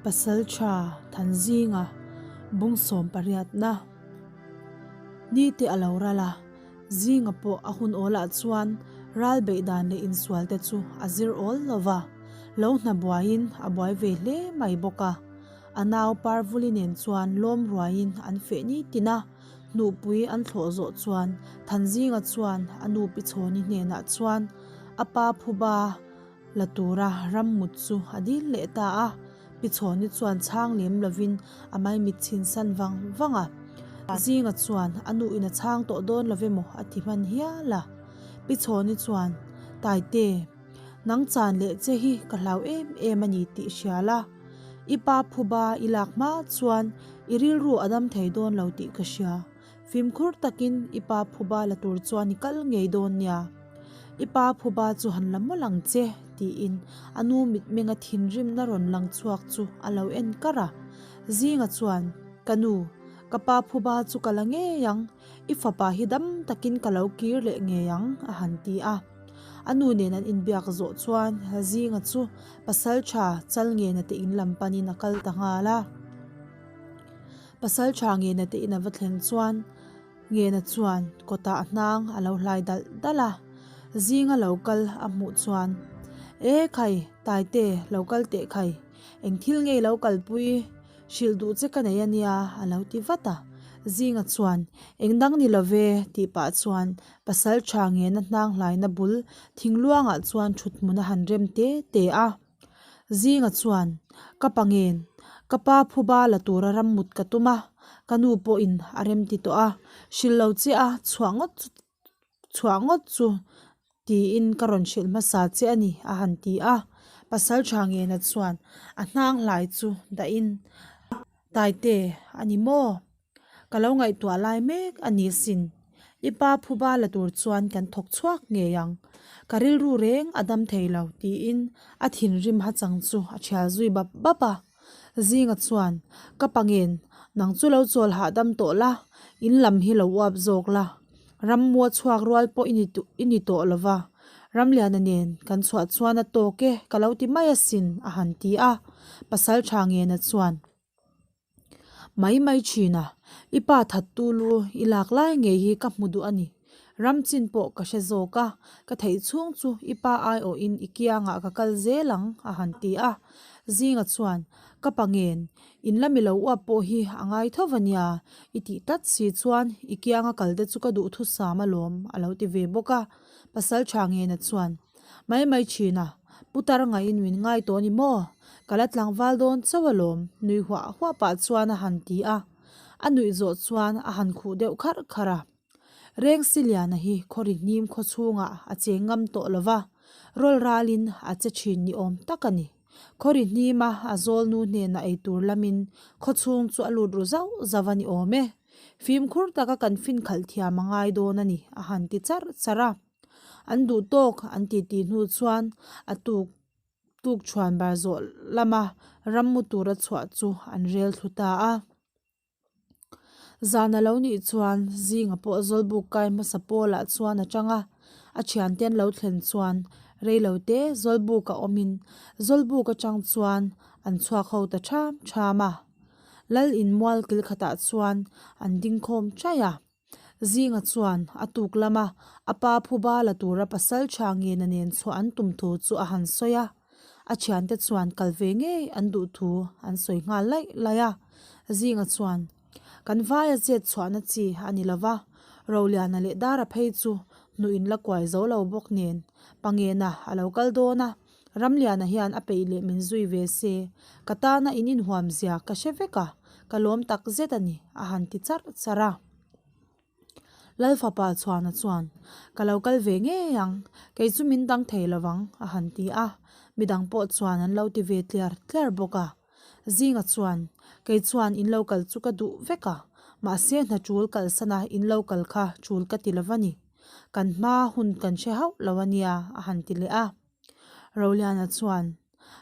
Pasalṭha Thanzinga bungsawm pariatna ni te a lo ral a, Zinga pawh a hun awlah chuan ral beih dan leh insual te chu a zir awl lo va, lo hna buaiin a buai ve hle mai bawk a. A nau Parvuli nen chuan lawm ruaiin an feh ni tin a, hnuhpui an thlawh zawh chuan Thanzinga chuan a nu Pi Chhawni hnenah chuan a pa phuba la tura ram mut chu a dil leh ta a, Pi Chhawni chuan chhang lem lovin a maimit chhin san vang vang a. Zinga chuan a nu in a chhang tawh dawn lo emaw a ti hman hial a. Pi Chhawni chuan, Taite, nang chan leh che hi ka hlau em em a ni tih hria la, i pa phuba i lak hma chuan i rilru a dam thei dawn lo tih ka hria. Fimkhur takin i pa phuba la tur chuan i kal ngei dawn nia. I pa phuba chu han la mawlh ang che, tiin a nu mitmenga thinrimna rawn lang chhuak chu a lo en kar a. Zinga chuan, Ka nu, ka pa phuba chu ka la ngei ang, i fapa hi dam takin ka lo kir leh ngei ang, a han ti a. A nu nen an inbiak zawh chuan Zinga chu pasal tha chal ngena te in lam panin a kal ta nghal a. Pasal tha ngena te in a va thlen chuan Ngena chuan kawtah a hnang a lo hlai dalh dalh a, zinga lo kal a hmuh chuan, E khai, Taite, lo kal teh khai, eng thil nge i lo kalpui, hrilh duh che ka nei a nia, a lo ti vat a. Zinga chuan, Eng dang ni lo ve, tih pah chuan pasal tha ngena hnang hlaina bul thingluangah chuan thut hmun a han rem te te a. Zinga chuan, Ka pa ngen, ka pa phuba la tura ram mut ka tum a, ka nu pawhin a rem ti tawh a, hrilh lo che a, chhuah ngawt chu chhuah ngawt chu tiin ka rawn hrilh hmasa che a ni, a han ti a. Pasal tha ngena chuan a hnang hlai chu dahin, Taite, a ni maw? Ka lo ngaihtuah lai mek a ni sin. I pa phuba la tur chuan kan thawk chhuak ngei ang. Ka rilru reng a dam thei lo tiin a thinrim hachang chu a thial zui bap bap a. Zinga chuan, Ka pa ngen, nang chu lo chawl hahdam tawh la, in lam hi lo uap zawk la. Rammua chhuak rual pawh i ni tawh lo va, Ramliana nen kan chhuah chuan a tawk e ka lo ti mai asin a han ti a. Pasal tha ngena chuan. Mai mai thin a, i pa thattu lu i lak lai ngei hi ka hmu duh a ni. Ram chin pawh ka hre zawk a, ka theih chhung chu i pa aiawhin i kiangah ka kal zel ang, a han ti a. Zinga chuan, Ka pa ngen, in la mi lo uap pawh hi a ngai tho va nia, i tih tlat si chuan i kianga kal te chu ka duhthusam alawm, a lo ti ve bawk a. Pasal tha ngena chuan, Mai mai thin a, Putar ngaihin min ngai tawh ni maw? Ka la tlangval dawn chauh alawm, nui huah huah pah chuan a han ti a. A nuih zawh chuan a han khuh deuh kharh kharh a. Rengsi Liana hi khawri hnim khaw chhungah a cheng ngam tawh lo va, rawl ralin a che thin ni awm tak a ni. Khawri hnima a zawl nu hnenah ei tur lamin khaw chhung chu a lut ru zauh zauh a ni awm e. Fimkhur taka kan finkhalh thiam a ngai dawn a ni, a han ti charh charh a. An duh tawk an ti tih hnu chuan a tuk tuk chhuan bar zawh lama ram mu tura chhuah chu an rel thlu ta a. Zan a lo nih chuan zinga pawh Zawlbuk kai hmasa pawlah chuan a tang a, a thiante an lo thlen chuan reilo te Zawlbuk a awmin Zawlbuk atang chuan an chhuak ho ta tham tham a. Lal in mual kil khatah chuan an ding khawm chaih a. Zinga chuan a tuk lama a pa phuba la tura pasal tha ngena nen chhuah an tum thu chu a han sawi a, a thiante chuan kal ve ngei an duh thu an sawi nghal laih laih a. Zinga chuan, Kan vaia chet chhuahna chi a ni lova, Roliana leh Dara phei chu hnuh in la kuai zo lo bawk nen Pangena a lo kal dawn a, Ramliana hian a peih leh min zui ve se, ka tana in inhuam zia ka hre vek a, ka lawm tak zet a ni, a han ti charh charh a. Lalfapa Chhuana chuan, Ka lo kal ve ngei ang, kei chu min dang thei lo vang, a han ti a. Midang pawh chuan an lo ti ve tliar tliar bawk a. Zinga chuan, Kei chuan in lo kal chu ka duh vek a, mahse hna tul kalsana in lo kal kha tul ka ti lo va ni. Kan hma hun kan hre hauh lo a nia, a han ti leh a. Roliana chuan,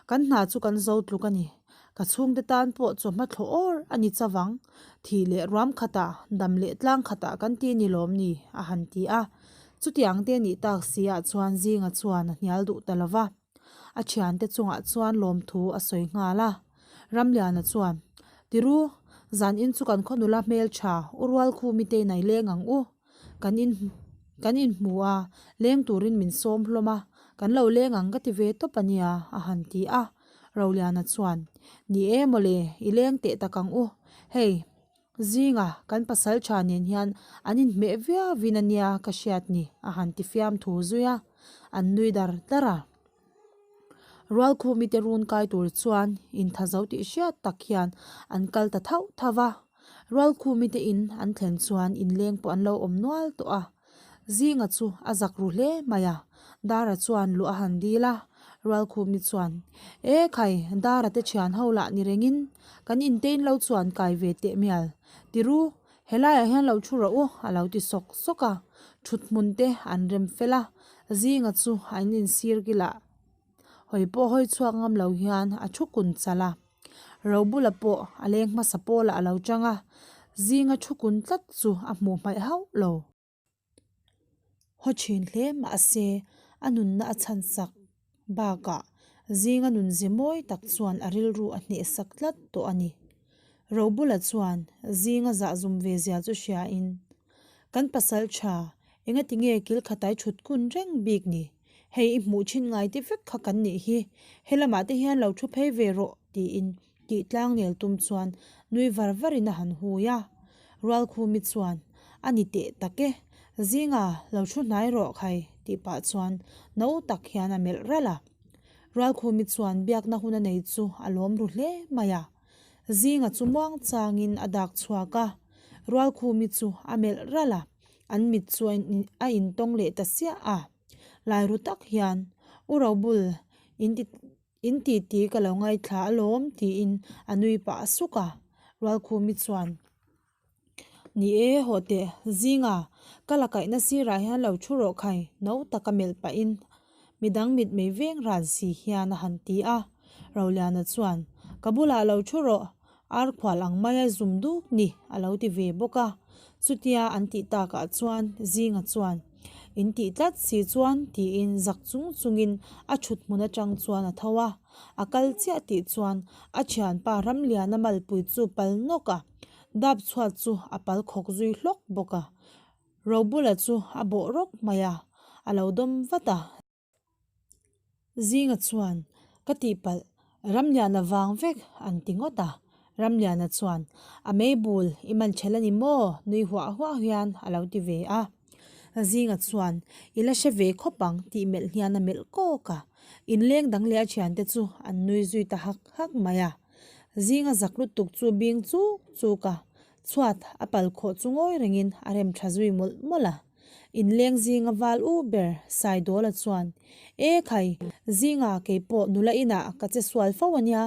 Kan hna chu kan zo tluk a ni. Ka chhungte tan pawh chawhma thlawh awr a ni chavang. Thih leh ruam khatah, dam leh tlang khatah kan ti ni lawm ni, a han ti a. Chutiang te nih tak si ah chuan Zinga chuan a hnial duh ta lo va. A thiante chungah chuan lawmthu a sawi nghal a. Ramliana chuan, Tiru, zan in chu kan khaw nula hmeltha u Rualkhumi te inai leng ang u. Kan in kan inhmu a, leng turin min sawm hlawm a, kan lo leng ang ka ti ve tawp a nia, a han ti a. Roliana chuan, Ni e mawle, i leng teh tak ang u. Hei, Zinga kan pasal tha nen hian an inhmeh viauin a nia ka hriat ni, a han ti fiam thu zui a, an nui dar dar a. Rualkhumi te run kai tur chuan inthazo tih hriat tak hian an kal ta thauh thauh va. Rualkhumi te in an thlen chuan inleng pawh an lo awm nual tawh a. Zinga chu a zak ru hle mai a, Dara chuan luh a han dil a, Rualkhumi chuan, E khai, Dara te thian ho lah ni rengin kan intein lo chuan kai ve teh mial, ti ru, helaiah hian lo thu rawh u, a lo ti sawk sawk a, thut hmun te an rem fel a, Zinga chu an insir kilah hawi pawh hawi chhuak ngam lo hian a thu kun chalh a. Robula pawh a leng hmasa pawlah a lo chang a, zinga thu kun tlat chu a hmuh hmaih hauh lo. Haw thin hle mahse a nunna a chhan sak bakah zinga nunze mawi tak chuan a rilru a hnehsak tlat tawh a ni. Robula chuan zinga zahzum ve zia chu hriain, Kan pasal tha, engati nge kil khatai thut kun reng bik ni? Hei i hmuh thin ngai te vek kha kan nih hi, helamah te hian lo thu phei ve rawh tiin tih tlang nel tum chuan nui var varin a han hui a. Rualkhumi chuan, A ni teh tak e, zinga lo thu hnai rawh khai tih pah chuan no tak hian a melh ralh a. Rualkhumi chuan biakna hun a nei chu a lawm ru hle mai a. Zinga chu muang changin a dak chhuak a, Rualkhumi chu a melh ralh a. An mit chu a intawng leh ta siah a, lai ru tak hian, U Robul, in ti in ti ti ka lo ngaithla alawm tiin a nui pah suk a. Rualkhumi chuan, Ni e, haw teh, zinga ka la kaihna sirah hian lo thu rawh khai, no taka melh pahin midang mitmei veng ran si hian a han ti a. Roliana chuan, Ka bulah lo thu rawh, Ar khual ang maia zum duk ni a lo ti ve bawk a. Chutia an tih takah chuan Zinga chuan, In tih tlat si chuan tiin zak chung chungin a thut hmun atang chuan a tho a. A kal chiah tih chuan a thianpa Ramliana malpui chu pal nawk a, dap chhuat chu a pal khawk zui hlawk bawk a. Robula chu a bawh rawk mai a, a lo dawm vat a. Zinga chuan, Ka tihpalh, Ramliana vang vek, an ti ngawt a. Ramliana chuan, A meibul, i man ṭhel a ni maw? nui huah huah hian a lo ti ve a. Zinga chuan, I la hre ve khawp ang, tih melh hian a melh kawk a. Inleng dang leh a ṭhiante chu an nui zui ta hak hak mai a. Zinga zak lutuk chu bing chuk chuk a, chhuat a pal khawh chu ngawi rengin a rem ṭha zui mawlh mawlh a. Inleng zinga val u ber Saidawla chuan, E khai, zinga kei pawh nula inah ka che sual fo a nia,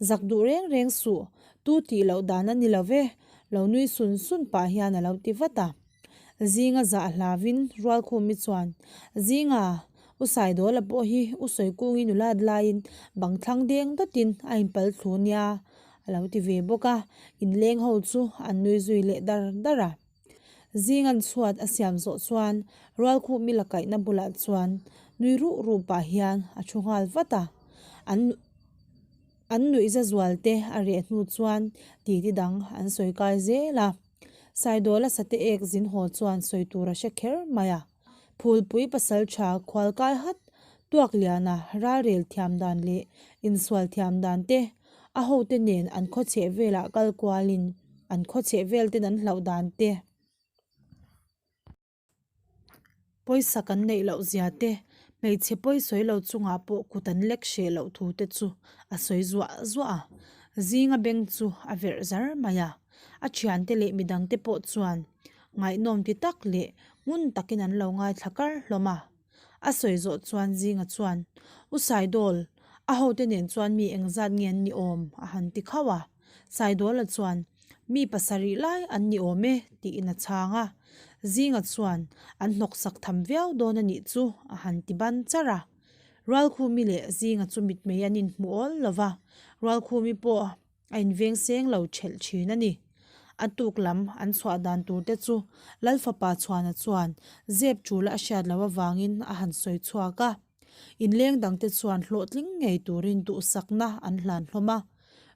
zak duh reng reng suh, tu tih loh dan a ni lo ve, lo nui sun sun pah hian a lo ti vat a. Zinga zah hlavin Rualkhumi chuan, Zinga, U Saidawla pawh hi U Sawikungin nula laiin bang thlang deng dawtin a inpal thlu nia, a lo ti ve bawk a, inleng ho chu an nui zui leh dar dar a. Zing an chhuat a siam zawh chuan Rualkhumi la kaihna bulah chuan nui ruh ruh pah hian a thu nghal vat a. An an nuihza zual te a reh hnu chuan titi dang an sawi kai zel a. Saidawla sate ek zin haw chuan sawi tur a hre kher mai a. Phulpui pasal tha khual kai hat Tuakliana ralrel thiam dan leh insual thiam dan te a hote nen an khawchheh velah kal kualin an khawchheh vel ten an hlauh dan te, pawisa kan neih loh zia te, hmeichhe pawi sawi lo chungah pawh kut an lek hreh loh thu te chu a sawi zuah zuah a. Zinga beng chu a verh zar mai a, a thiante leh midangte pawh chuan ngaihnawm ti tak leh ngun takin an lo ngaithla kar hlawm a. A sawi zawh chuan Zinga chuan, U Saidawl, a hote nen chuan mi engzat nge an ni awm? a han ti khauh a. Saidawla chuan, Mi pasarih lai an ni awm e, tiin a chhang a. Zinga chuan, An hnawksak tham viau dawn a nih chu, a han ti ban charh a. Rualkhumi leh Zinga chu mitmei an inhmu awl lo va, Rualkhumi pawh a inveng seng lo thelh thin a ni. A tuk lam an chhuah dan tur te chu Lal fapa Chhuana chuan zep tul a hriat loh avangin a han sawi chhuak a. Inleng dangte chuan hlawhtling ngei turin duhsakna an hlan hlawm a.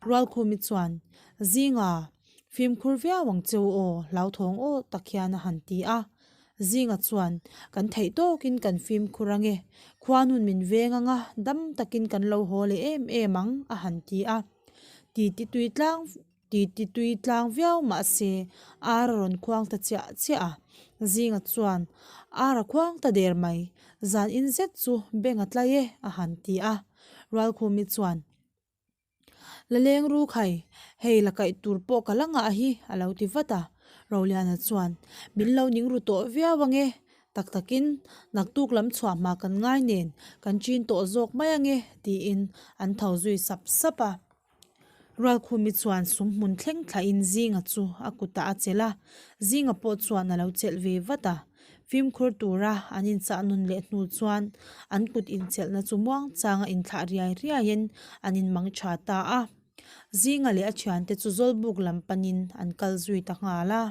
Rualkhumi chuan, Zinga, fimkhur viau ang che u aw, hlauthawng aw tak hian a han ti a. Zinga chuan, Kan theih tawkin kan fimkhur ange, khuanun min veng anga dam takin kan lo haw leh em em ang, a han ti a. Titi tui tlang Titi tui tlang viau mahse ar a rawn khuang ta chiah chiah a, Zinga chuan, Ar a khuang ta der mai, zan in zet chu beng a tlai e, a han ti a. Rualkhumi chuan, La leng ru khai, hei la kaih tur pawh ka la ngah hi, a lo ti vat a. Roliana chuan, Min lo ning ru tawh viau ange, tak takin naktuk lam chhuah hma kan ngai nen kan chin tawh zawk mai ange, tiin an tho zui sap sap a. Rualkhumi chuan sum hmun thleng thlahin Zinga chu a kutah a chelh a, Zinga pawh chuan a lo chelh ve vat a. Fimkhur tura an inchah nun leh hnu chuan an kut inchelhna chu muangchanga inthlah riai riaiin an inmang tha ta a. Zinga leh a thiante chu Zawlbuk lam panin an kal zui ta nghal a.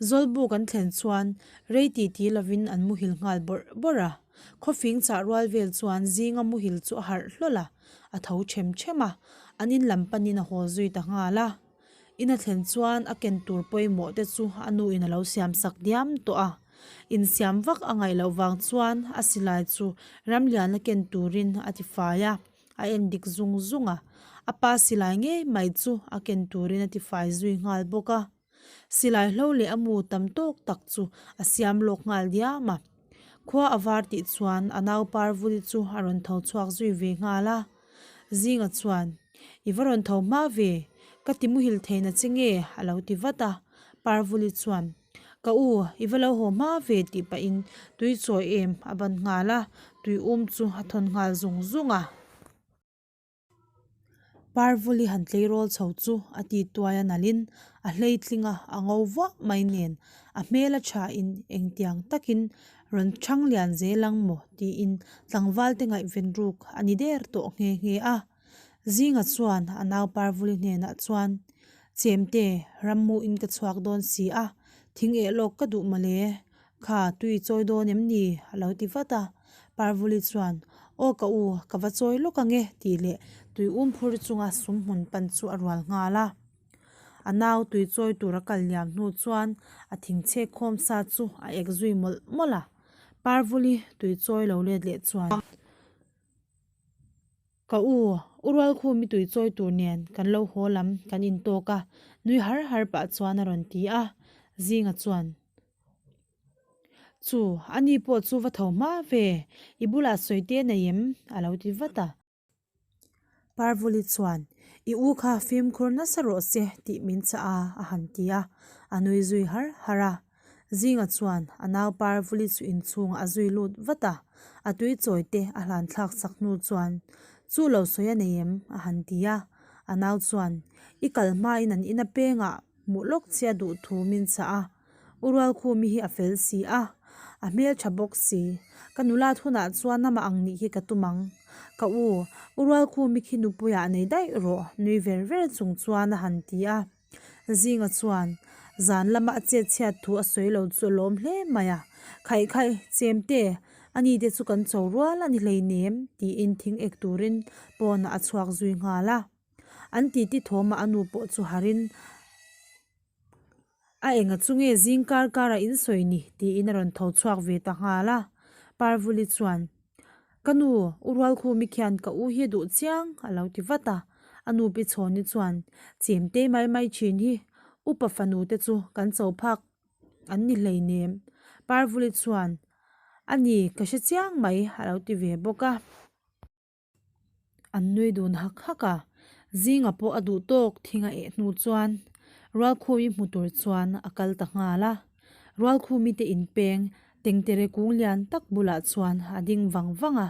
Zawlbuk an thlen chuan rei ti ti lovin an muhil nghal bawrh bawrh a. Khawfing chah rual vel chuan zinga muhil chu a harh hlawl a, a tho them them a, an in lam panin a haw zui ta nghal a. In a thlen chuan a ken tur pawimawh te chu a nu in a lo siam sak diam tawh a. Insiam vak a ngaih loh vang chuan a silai chu ramliana ken turin a ti fai a. A en dik zung zung a, a pa silai ngei mai chu a ken turin a tifai zui nghal bawk a. Silai hlo leh a mu tam tawk tak chu a siam lawk nghal diam a. Khua a var tih chuan a nau Parvuli chu a rawn tho chhuak zui ve nghal a. Zinga chuan, I va rawn tho hma ve, ka ti muhil thei na che nge? a lo ti vat a. Parvuli chuan, Ka u, i va lo haw hma ve tih pahin tui chawi em a ban nghal a, tui um chu a thawn nghal zung zung a. Parvuli han tleirawl chho chu a ti tuai a nalhin a hleitling a, a ngo vuah mai nen a hmel a thain engtiang takin rawn chhang lian zel ang maw tiin tlangval te ngaihven ruk a ni der tawh nghe nghe a. Zinga chuan a nau Parvuli hnenah chuan, Chemte, rammu in ka chhuak dawn si a, thing eh lawk ka duh mawle. Kha, tui chawi dawn em ni? a lo ti vat a. Parvuli chuan, Aw ka u, ka va chawi lawk ang e, tih leh tui um phur chunga sum hmun pan chu a rual nghal a. A nau tui chawi tur a kal liam hnu chuan a thing chhek khawm sa chu a ek zui mawlh mawlh a. Parvuli tui chawi lo let leh chuan. Ka u, u Rualkhumi tui chawi tur nen kan lo haw lam kan intawk a, nui har har pah chuan a rawn ti a. Zinga chuan, Chu, ani pawh chu va tho hma ve, i bulah sawi te nei em? a lo ti vat a. Parvuli chuan, I u kha fimkhur nasa rawh se tih min chah a, a han ti a, a nui zui har har a. Zinga chuan a nau Parvuli chu inchhungah a zui lut vat a, a tui chawi te a hlan thlak sak hnu chuan, Chu lo sawi a nei em? a han ti a. A nau chuan, I kal hmain an ina pengah hmuh lawk che a duh thu min chah a, U Rualkhumi hi a fel si a, a hmel tha bawk si. Ka nulat hunah chuan amah ang nih hi ka tum ang. Ka u, U Rualkhumi khi nupuiah nei daih rawh, nui ver ver chung chuan a han ti a. Zinga chuan zan lama a chet chhiat thu a sawi lo chu a lawm hle mai a, Khaih khaih, chemte, ani te chu kan cho rual a ni hleinem, tiin thing ek turin pawnah a chhuak zui nghal a. An titi thawmah a nu pawh chu harin, A enga chu nge zing kar karah in sawi ni? tiin a rawn tho chhuak ve ta nghal a. Parvuli chuan, Ka nu, u Rualkhumi khian ka u hi a duh chiang, a lo ti vat a. A nu Pi Chhawni chuan, Chemtei mai mai thin hi, upa fanu te chu kan cho phak an ni hleinem. Parvuli chuan, A ni, ka hre chiang mai, a lo ti ve bawk a. An nui dun hak hak a, Zinga pawh a duh tawk thing a eh hnu chuan Rualkhumi hmu tur chuan a kal ta nghal a. Rualkhumi te inpeng tengtere kung lian tak bulah chuan a ding vang vang a.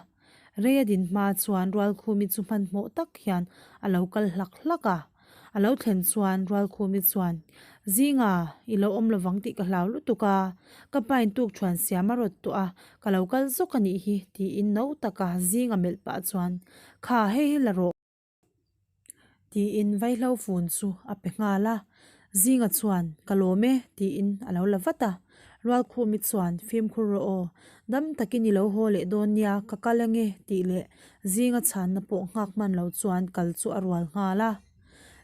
Rei a din hma chuan Rualkhumi chu hmanhmawh tak hian a lo kal hlak hlak a. A lo thlen chuan Rualkhumi chuan, Zinga, i lo awm lovang tih ka hlau lutuk a, ka pain tuk thuan siam a rawt tawh a, ka lo kal zawk a nih hi, tiin no taka Zinga melh pah chuan, Kha, hei hi la rawh. Tiin vaihlo fun chu a pe nghal a. Zinga chuan, Ka lawm e, tiin a lo la vat a. Rualkhumi chuan, Fimkhur rawh aw, dam takin i lo haw leh dawn nia, ka kal ange, tih leh Zinga chhanna pawh nghak hman lo chuan kal chu a rual nghal a.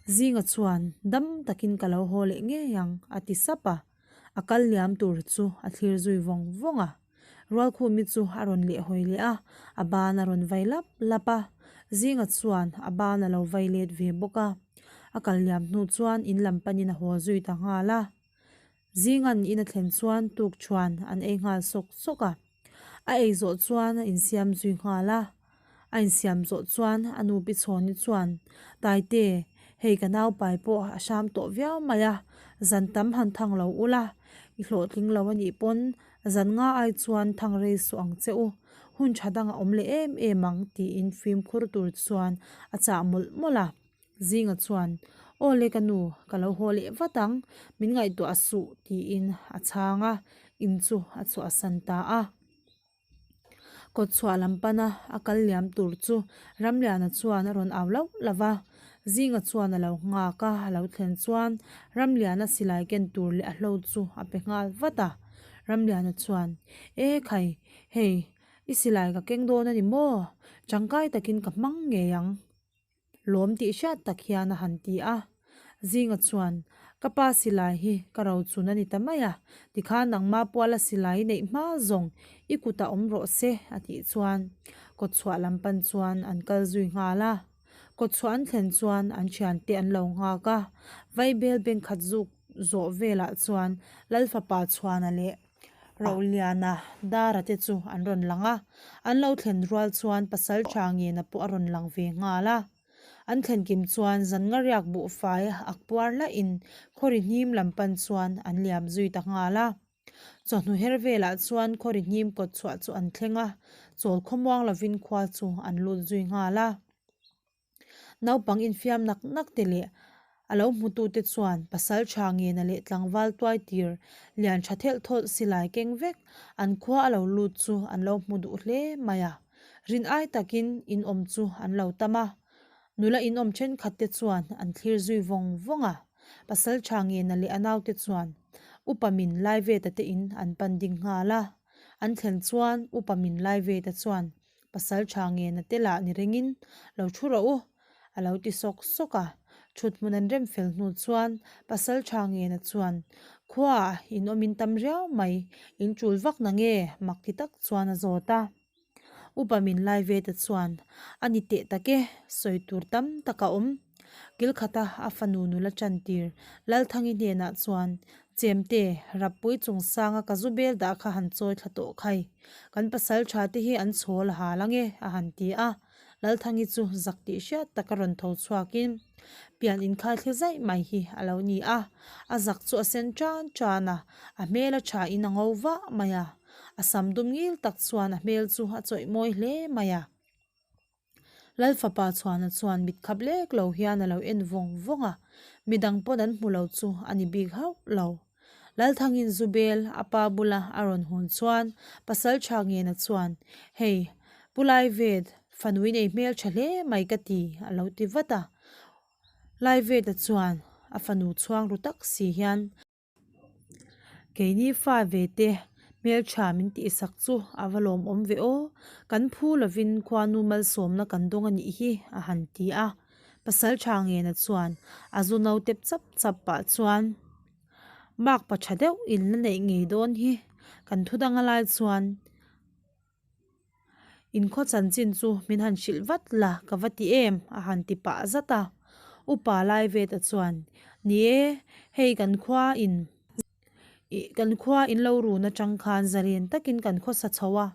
Zinga chuan, Dam takin ka lo haw leh ngei ang, a ti sap a. A kal liam tur chu a thlir zui vawng vawng a. Rualkhumi chu a rawn lehhawi leh a, a ban a rawn vai lap lap a. Zinga chuan a ban a lo vai let ve bawk a. A kal liam hnu chuan in lam panin a haw zui ta nghal a. Zinga'n in a thlen chuan tuk chuan an ei nghal sawk sawk a. A ei zawh chuan a insiam zui nghal a. A insiam zawh chuan a nu Pi Chhawni chuan, Taite, hei ka naupai pawh a hram tawh viau mai a, zan tam han thang lo ula, i hlawhtling lo a nih pawn zan nga ai chuan thang rei suh ang che u, hun tha dang a awm leh em em ang tiin fimkhur tur chuan a chah mawlh mawlh a. Zinga chuan, Aw le ka nu, ka lo haw leh vat ang, min ngaihtuah suh tiin a chhang a, in chu a chhuahsan ta a. Kawtchhuah lam pana a kal liam tur chu Ramliana chuan a rawn au lauh lauh a, Zinga chuan a lo nghak a, a lo thlen chuan Ramliana silai ken tur leh a hlo chu a pe nghal vat a. Ramliana chuan, E khai, hei i silai ka keng dawn a ni maw? Tangkai takin ka hmang ngei ang. Lawm tih hriat tak hian a han ti a. Zinga chuan, Ka pa silai hi ka rochun a ni ta mai a, tikhan nangma puala silai neih hma zawng i kutah awm rawh se, a tih chuan kawtchhuah lam pan chuan an kal zui nghal a. Kawtchhuah an thlen chuan an thiante an lo nghak a, Vaibel bengkhat zuk zawh velah chuan Lalfapa Chhuana leh Rohliana Dara te chu an rawn lang a, an lo thlen rual chuan pasal tha ngena pawh a rawn lang ve nghal a. An thlen kim chuan zan nga riak buhfai ak puar lahin khawri hnim lam pan chuan an liam zui ta nghal a. Chawhnu her velah chuan khawri hnim kawt chhuah chu an thleng a, chawl khawmuang lovin khua chu an lut zui nghal a. Naupang infiam nak nak te leh a lo hmutute chuan pasal tha ngena leh tlangval tuai tir lian tha thelh thawlh silai keng vek an khua a lo lut chu an lo hmu duh hle mai a. Rin ai takin in awm chu an lo tam a, nula in awm thenkhat te chuan an thlir zui vawng vawng a. Pasal tha ngena leh a naute chuan upa min Laiveta te in an pan ding nghal a. An thlen chuan upa min Laiveta chuan Pasal tha ngena te lah ni rengin lo thu rawh u, a lo ti sawk sawk a. Thut hmun an rem fel hnu chuan pasal tha ngena chuan, Khuaah in awm in tam riau mai, in tul vak na nge? mak ti tak chuan a zawt a. Upa min lai ve ta chuan, A ni teh tak e, sawi tur tam tak a awm. Kilkhata a fanu nula chantir Lalthangi hnenah chuan, Chemte, Rappui chungsanga ka zu bel dah kha han chawi thla tawh khai. Kan pasal tha te hi an chhawl a hal ange, a han ti a. Lalthangi chu zak tih hriat taka rawn tho chhuakin pian inkhai thli zaih mai hi a lo ni a. A zak chu a sen tan tan a, a hmel a tha in a ngo vah mai a. A sam dum ngil tak chuan a hmel chu a chawih mawi hle mai a. Lal fapa chhuana chuan mit khap lek lo hian a lo en vawng vawng a, midang pawn an hmu lo chu a ni bik hauh lo. Lalthangin Zubel a pa bula a rawn hawn chuan pasal tha ngena chuan, Hei, Pu Laivet, fanui nei hmel tha hle mai ka ti, a lo ti vat a. Laiveta chuan a fanu chhuang ru tak si hian, Keini fa ve te hmeltha min tihsak chu a va lawmawm ve aw, kan phu lovin khuanu malsawmna kan dawng a nih hi a han ti a. Pasal tha ngena chuan a zu no tep chap chap pah chuan mark pa tha deuh in la neih ngei dawn hi kan thu dang a lai chuan Inkhaw chanchin chu min han hrilh vat la ka va ti em? a han ti pah zat a. Upa Laiveta chuan, Ni e, hei kan khua in ih kan khua in lo run atang khan zalen takin kan khawsa chho a,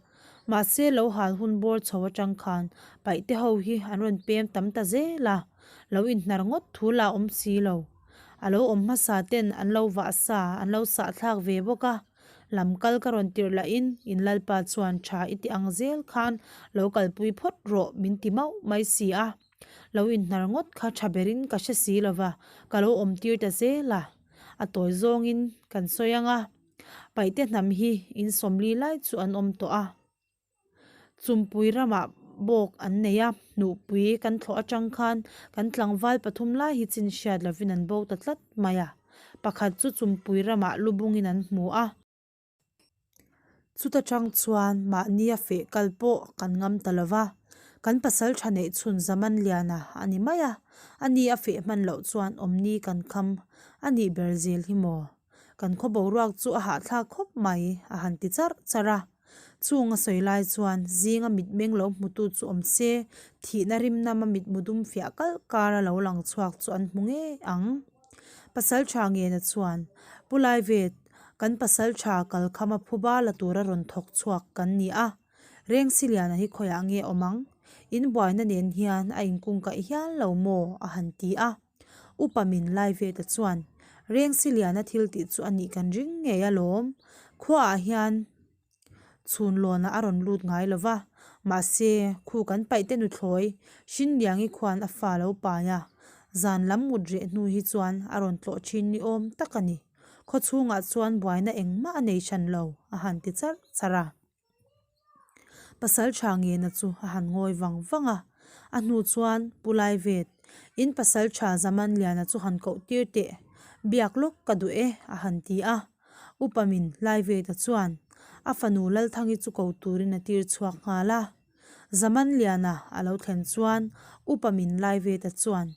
mahse lo hal hun bawr chho atang khan paihte ho hi an rawn pem tam ta zel a, lo inhnar ngawt thu lah awm si lo. A lo awm hmasa ten an lo vah sa an lo sahthlak ve bawk a. Lam kal ka rawn tirh lahin in Lalpa chuan tha i ti ang zel khan lo kalpui phawt rawh min ti mauh mai si a. Lo inhnar ngawt kha tha berin ka hre si lova, ka lo awm tir ta zel a. A tawi zawngin kan sawi ang a, Paihte hnam hi in sawmli lai chu an awm tawh a. Chumpui ramah bawk an nei a, hnuhpui kan thlawh atang khan kan tlangval pathum lai hi chin hriat lovin an bo ta tlat mai a. Pakhat chu Chumpui ramah lubungin an hmu a. Chuta tang chuan mahnia feh kal pawh kan ngam ta lo va, kan pasal tha neih chhun Zamanliana a ni mai a, ani a feh hman loh chuan awmni kan kham a nih ber zel hi maw? Kan khaw boruak chu a hahthlak khawp mai, a han ti charh charh a. Chung a sawi lai chuan zinga mitmeng lo hmutu chu awm se, thihna rim nama mitmu dum fiah kalh kara lo lang chhuak chu an hmu ngei ang. Pasal tha ngena chuan, Pu Laivet, kan pasal tha kalkhama phuba la tura rawn thawk chhuak kan ni a, Rengsiliana hi khawiah nge awm ang? In buaina nen hian a inkungkaih hial lo maw? a han ti a. Upa min lai ve ta chuan, Rengsiliana thil tih chu a nih kan ring ngei alawm. Khuaah hian chhun lawnah a rawn lut ngai lo va, mahse khu kan paih te nuthlawi Hrinliangi khuan a fa lo pai a, zan lam mut reh hnu hi chuan a rawn tlawh thin ni awm tak a ni. Khaw chhungah chuan buaina engmah a nei hran lo, a han ti charh charh a. Pasal tha ngena chu a han ngawi vang vang a, a hnu chuan Pu Laivet, in pasal tha Zamanliana chu han koh tir teh, biak lawk ka duh e, a han ti a. Upa min Laiveta chuan a fanu Lalthangi chu ko turin a tir chhuak nghal a. Zamanliana a lo thlen chuan Upa min Laiveta chuan,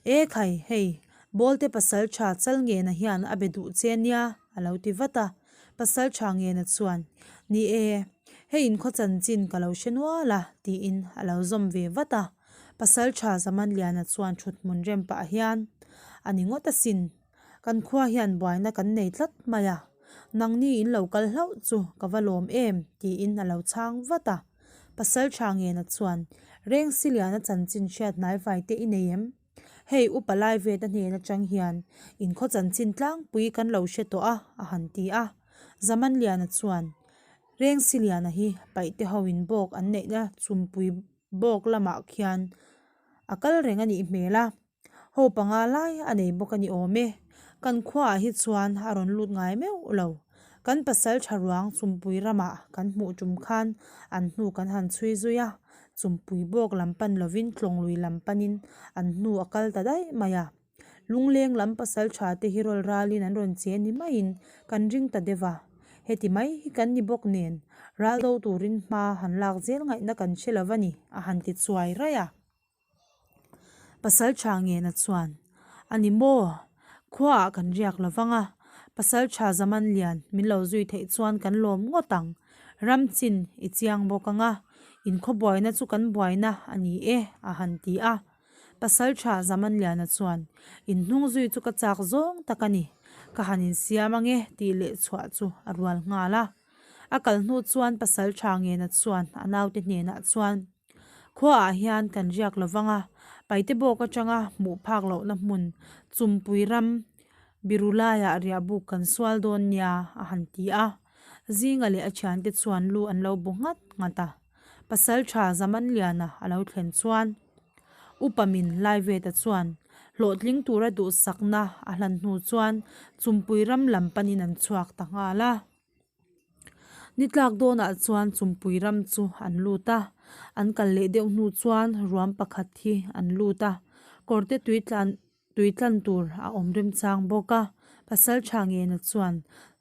E khai, hei, Bawlte pasal tha Chalngena hian a be duh che nia, a lo ti vat a. Pasal tha ngena chuan, Ni e, hei inkhaw chanchin ka lo hre nual a, tiin a lo zawm ve vat a. Pasal tha Zamanliana chuan thuthmun rem pah hian, A ni ngawt asin, kan khua hian buaina kan nei tlat mai a, nangni in lo kal hlauh chu ka va lawm em, tiin a lo chhang vat a. Pasal tha ngena chuan, Rengsiliana chanchin hriat hnaivai te i nei em? Hei upa lai vet a hnen atang hian inkhaw chanchin tlangpui kan lo hre tawh a, a han ti a. Zamanliana chuan Rengsiliana hi paihte ho in bawk an neihna chumpui bawk lamah khian a kal reng a nih hmel a, ho panga lai a nei bawk a ni awm e. Kan khuaah hi chuan a rawn lut ngai meuh lo. Kan pasal tha ruang chumpui ramah kan hmuh tum khan an hnu kan han chhui zui a. Chumpui bawk lam pan lovin Tlawnglui lam panin an hnu a kal ta daih mai a. Lungleng lam pasal tha te hi rawl ralin an rawn che ni maiin kan ring ta deuh a. Heti mai hi kan ni bawk nen ral do turin hma han lak zel ngaihna kan hre lo va ni, a han ti chuai raih a. Pasal tha ngena chuan, A ni maw? Khuaah kan riak lo vang a, Pasal tha Zaman Lian min lo zui theih chuan kan lawm ngawt ang. Ram chin i chiang bawk ang a, inkhaw buaina chu kan buaina a ni e, a han ti a. Pasal tha Zaman Liana chuan, Inhnung zui chu ka chak zawng tak a ni, ka han insiam ang e, tih leh chhuah chu a rual nghal a. A kal hnu chuan Pasal tha ngena chuan a naute hnenah chuan, Khuaah hian kan riak lo vang a, Paite bawk atanga hmuh phak lohna hmun Chumpui ram biru laiah riahbuk kan sual dawn nia a han ti a. Zinga leh a thiante chuan lu an lo bu nghat nghat a. Pasal tha Zamanliana a lo thlen chuan Upa min Laiveta chuan hlawhtling tura duhsakna a hlan hnu chuan Chumpui ram lam panin an chhuak ta nghal a. Ni tlak dawnah chuan Chumpui ram chu an lut a, an kal leh deuh hnu chuan ruam pakhat hi an lut a, kawrte tui tlan tui tlan tur a awm remchang bawk a, pasal tha ngena chuan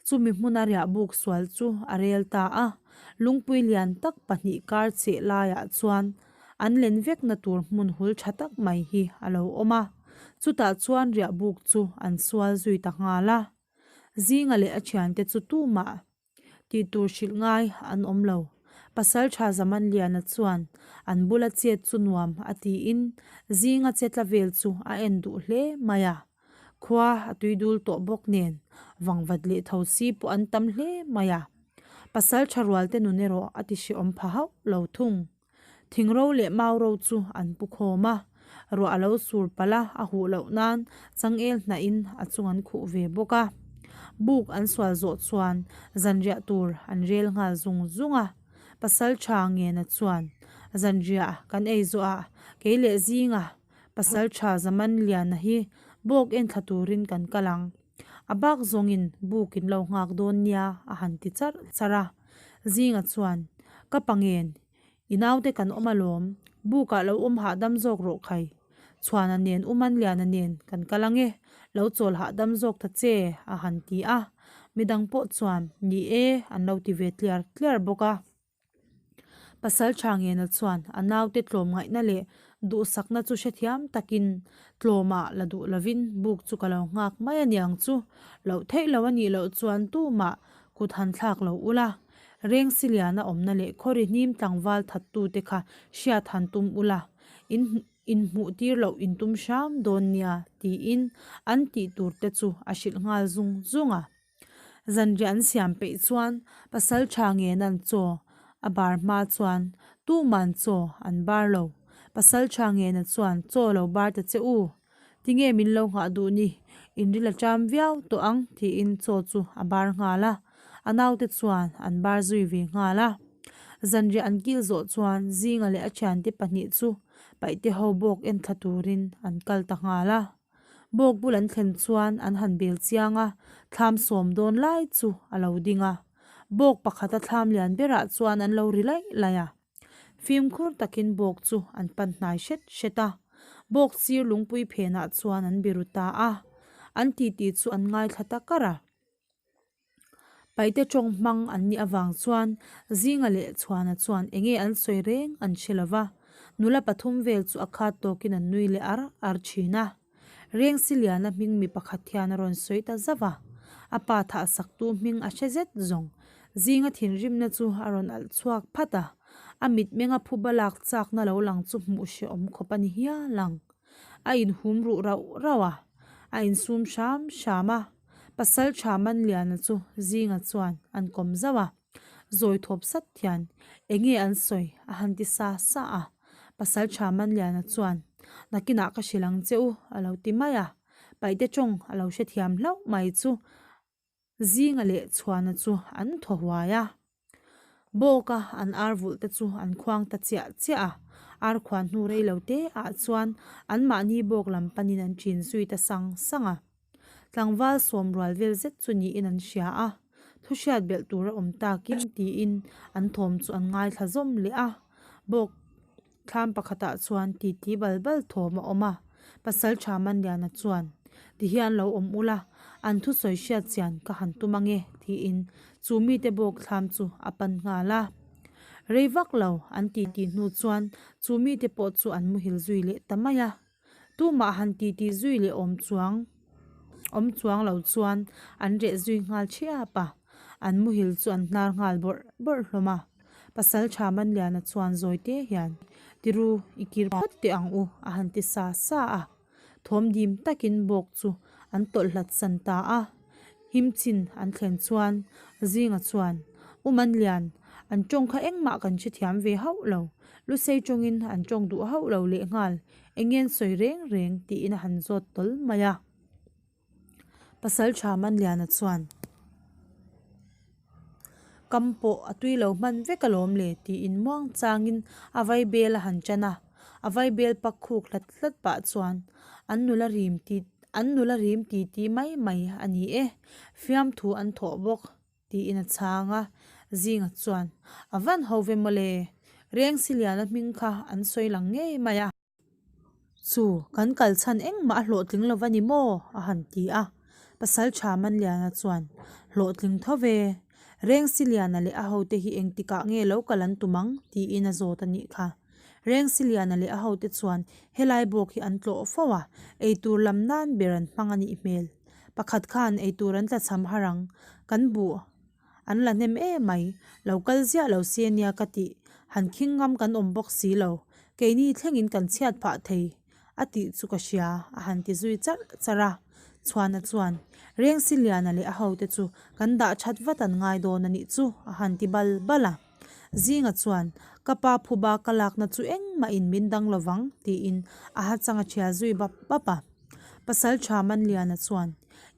chumi hmuna riah buk sual chu a rel ta a, lungpui lian tak pahnih kar cheh laiah chuan an len vekna tur hmun hul tha tak mai hi a lo awm a, chutah chuan riah buk chu an sual zui ta nghal a. Zinga leh a thiante chu tumah tih tur hrilh ngai an awm lo. Pasal tha Zamanliana chuan an bula chet chu nuam a tiin Zinga che tla vel chu a en duh hle mai a. Khua a tui dul tawh bawk nen vangvat leh tho si pawh an tam hle mai a. Pasal tha rualte nun erawh a ti hrehawm pha hauh lo thung. Thingro leh mauro chu an pu khawm a, ruah a lo sur palh a, a huh loh nan changel hnahin a chung an khuh ve bawk a. Buk an sual zawh chuan zanriah tur an rel nghal zung zung a. Pasal tha ngena chuan, Zanriah kan ei zawh ah kei leh zinga pasal tha Zamanliana hi bawk en thla turin kan kal ang. A bak zawngin buk in lo nghak dawn nia a han ti charh charh a. Zinga chuan, Ka pangen, i naute kan awm alawm, bukah lo awm hahdam zawk rawh khai. Chhuana nen Umanliana nen kan kal ang e, lo chawl hahdam zawk ta che a han ti a. Midang pawh chuan, Ni e, an lo ti ve tliar tliar bawk a. Pasal tha ngena chuan a naute tlawmngaihna leh duhsakna chu hrethiam takin tlawmah la duh lovin buk chu ka lo nghak mai a niang chu, loh theih lo a nih loh chuan tumah kut han thlak lo ula, Rengsiliana awmna leh khawri hnim tlangval thattute kha hriat han tum ula, in inhmuh tir loh in tum hram dawn nia tiin an tih tur te chu a hrilh nghal zung zung a. Zanriah an siam peih chuan pasal tha ngenan chaw a bar hma chuan tuman chaw an bar lo. Pasal tha ngena chuan chaw lo bar ta che u, tinge min lo nghah duh ni, in ril a ṭam viau tawh ang tiin chaw chu a bar nghal a, a naute chuan an bar zui ve nghal a. Zanriah an kil zawh chuan Zinga leh a thiante pahnih chu paihte ho bawk en thla turin an kal ta nghal a. Bawk bul an thlen chuan an han bel chiang a, thlam sawm dawn lai chu a lo ding a. Bawk pakhata thlam lian berah chuan an lo ri laih laih a. Fimkhur takin bawk chu an pan hnai hret hret a. Bawk sir lungpui phenah chuan an biru ta a. An titi chu an ngaithla ta kar a. Paite tawng hmang an nih avang chuan Zinga leh Chhuana chuan enge an sawi reng an hre lo va, nula pathum vel chu a khat tawkin an nui leh ar ar thin a. Rengsiliana hming mi pakhat hian a rawn sawi ta zauh a, a pa thah saktu hming a hre zet zawng. Zinga thinrimna chu a rawn alh chhuak phat a, a mitmenga phuba lak chakna lo lang chu hmuh hrehawm khawp a ni hial ang. A inhum ruh rauh rauh a, a insum hram hram a. Pasal tha Manliana chu Zinga chuan an kawm zauh a, zawi thawp sat hian enge an sawi a han ti sa sa a. Pasal tha Manliana chuan nakinah ka hrilh ang che u a lo ti mai a, Paihte tawng a lo hrethiam hlauh mai chu Zinga leh Chhuana chu an thaw huai a. Bawka an ar vulh te chu an khuang ta chiah chiah a, ar khuan hnu rei lo te ah chuan an mahni bawk lam panin an ṭin zui ta sang sang a. Tlangval sawm rual vel zet chu niin an hria a, thu hriat belh tur a awm takin tiin an thawm chu an ngaithla zawm leh a. Bawk Thlam pakhatah chuan titi bal bal thawm a awm a, Pasal tha Manliana chuan, Ti hian lo awm ula, an thusawi hriat chian ka han tum ange, tiin chu mite bawk thlam chu a pan nghal a. Rei vak lo an titi hnu chuan chu mite pawh chu an muhil zui leh ta mai a. Tumah han titi zui leh awm chuang awm chuang lo chuan an reh zui nghal thiap a, an muhil chu an hnar nghal bawrh bawrh hlawm a. Pasal tha Manliana chuan zawi te hian, Tiru, i kir phawt teh ang u, a han ti sa sa a. Thawm dim takin bawk chu an tawlh hlat san ta a. Him chin an thlen chuan Zinga chuan, U Manlian, an tawng kha engmah kan hrethiam ve hauh lo. Lusei tawngin an tawng duh hauh lo lehnghal. Eng nge sawi reng reng tiin a han zawt tawl mai a. Pasal tha Manliana chuan, Kam pawh a tui lo hman vek alawm le tiin muang changin a vaibel a han tan a. A vaibel pak khuk hlat hlat pah chuan an nula rim ti an nula rim ti ti mai mai a ni e, fiamthu an thawh bawk. Tiin a chhang a, Zinga chuan, A van ho ve mawle, Rengsiliana hming kha an sawi lang ngei mai a. Chu, kan kal chhan engmah a hlawhtling lo va ni maw? a han ti a. Pasal tha Manliana chuan, Hlawhtling tho ve, Rengsiliana leh a hote hi engtikah nge lo kal an tum ang? tiin a zawt a nih kha. Rengsiliana leh a hote chuan helai bawk hi an tlawh fo a, eitur lam nan ber an hmang a nih hmel. Pakhat khan eitur an tlachham har ang, kan buh an la hnem em mai, lo kal ziah lo se nia ka tih, han khing ngam kan awm bawk si lo, keini thlengin kan chhiat phah thei a tih chu ka hria a han ti zui charh charh a. Chhuana chuan, Rengsiliana leh a hote chu kan dah that vat an ngai dawn a nih chu a han ti bal bal a. Zinga chuan, Ka pa phuba ka lakna chu engmahin min dang lo vang tiin a hachang a thial zui bap bap a. Pasal tha Manliana chuan,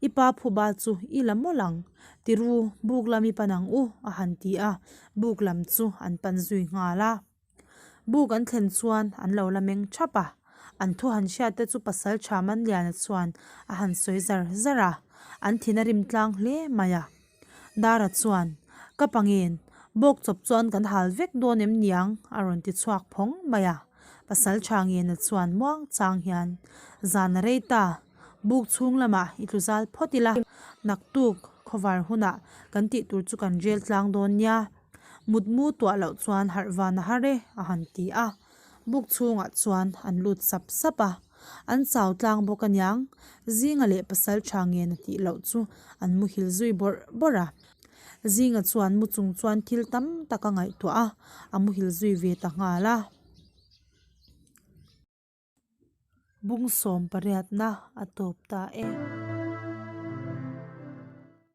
I pa phuba chu i la mawlh ang, tiru buk lam i pan ang u, a han ti a, buk lam chu an pan zui nghal a. Buk an thlen chuan an lo la meng thap a, an thu han hriat te chu Pasal tha Manliana chuan a han sawi zar zar a, an thin a rim tlang hle mai a. Dara chuan, Ka pangin, bawk chawp chuan kan hal vek dawn em niang? a rawn ti chhuak phawng mai a. Pasal tha ngena chuan muang chang hian, Zan a rei ta, buk chhung lamah i tlu zal phawt ila, naktuk. Khawvar hunah kan tih tur chu kan rel tlang dawn nia. Mutmu tuah loh chuan harh van a har e, a han ti a. Buk chhungah chuan an lut sap sap a. An chau tlang bawk aniang, Zinga leh pasal tha ngen a tih loh chu an muhil zui bawrh bawrh a. Zinga chuan mu chung chuan thil tam tak a ngaihtuah a, a muhil zui ve ta nghal a. Bung sawm pariatna a tawp ta e.